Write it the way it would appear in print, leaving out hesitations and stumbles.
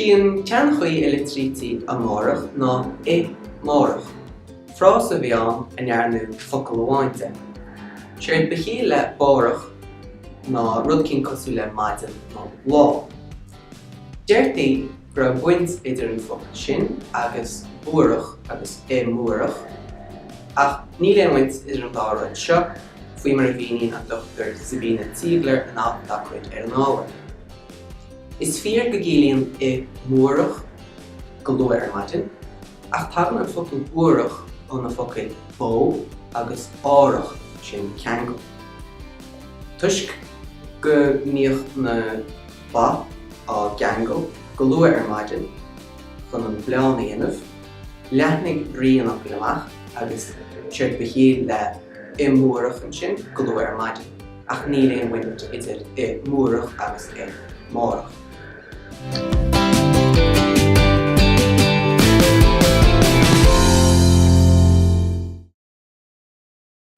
Sí an tseanchaoi a litrítí amárach ná i mbárach. Frása a bhí ann a ndearnadh focal amháin de. Séard ba chiall le bárach ná rud eicínt cosúil le maidin nó lá. Deirtí go raibh baint idir an focal sin agus buarach agus i mbuarach, ach níl aon bhaint idir an dá rud seo, faoi mar a mhíníonn an Dr Sabina Ziegler in alt dá cuid ar an ábhar. Is fíor go gciallaíonn i mbuarach go luath ar maidin, ach tagann an focal buarach ó na focail bó agus árach, sin ceangal. Toisc go mbíodh na ba á gceangal go luath ar maidin chun an bleán a dhéanamh, leathnaigh brí an fhocail amach agus séard ba chiall le i mbuarach ansin go luath ar maidin, ach níl aon bhaint idir i mbuarach agus i mbárach.